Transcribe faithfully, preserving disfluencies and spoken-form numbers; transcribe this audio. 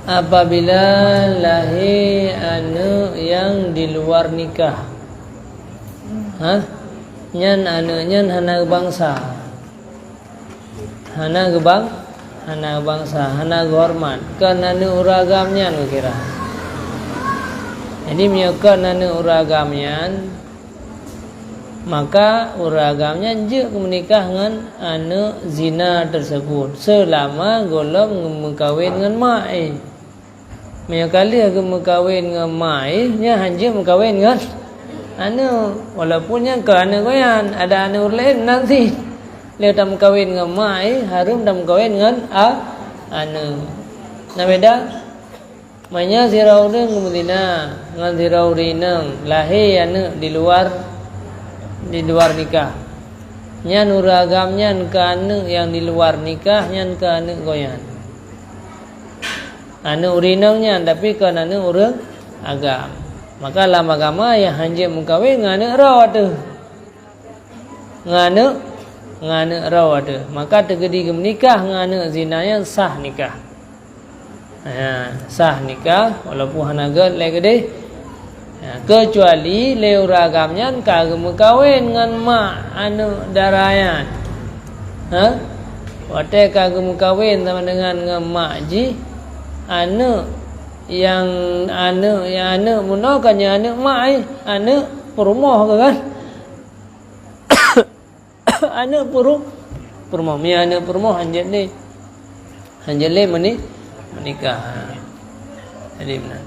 Apabila lahé aneuëk nyang di luar nikah, ha? Nyan aneuëk nyan hana geubangsa. Hana geubang, hana geubangsa, hana geuhoreumat. Kon aneuëk ureuëng agam nyan geukira. Jadi, meunyoe kon aneuëk ureuëng agam nyan, maka ureuëng agam nyan jeuet keu meunikah ngon aneuëk zina teuseubut, seulama gohlom meukawén ngon mak jih. Meunyoe ka lheueh geumeukawén ngon mak jih, nyan hana jeuet meukawén ngon aneuëk, walaupun nyan kon aneuëk gobnyan, ada aneuëk ureuëng laén na cit. Lheueh tameukawén ngon mak jih, hareuem tameukawén ngon a-, aneuëk. Na beda? Meunyoe sidroe ureuëng geumeuzina ngon sidroe ureuëng inong, lahé aneuëk di luar, di luar nikah, nyan ureuëng agam nyan keu aneuëk nyang di luar nikah, nyan keu aneuëk gobnyan. Aneuëk ureuëng inong nyan, tapi kon aneuëk ureuëng agam. Maka lam agama, nyang hana jeuet meukawén ngon aneuëk droe teuh. Ngon aneuëk, ngon aneuëk droe teuh. Maka teukeudi geumeunikah ngon aneuëk zina nyan sah nikah. Ha, sah nikah, walaupun hana gét lé keudeh. Ha, keucuali lé ureuëng agam nyan ka geumeukawén ngon mak aneuëk dara nyan. Ha? Watée ka geumeukawén sama deungon ngon mak jih, aneuëk nyang, aneuëk nyang, aneuëk meunoe kan nyang aneuëk mak jih, aneuëk peurumoh kan? Aneuëk peurumoh, peurumoh. Meunyoe aneuëk peurumoh hana jeuet lé. Hana jeuet lé meuni-, meunikah. Jadi meunan.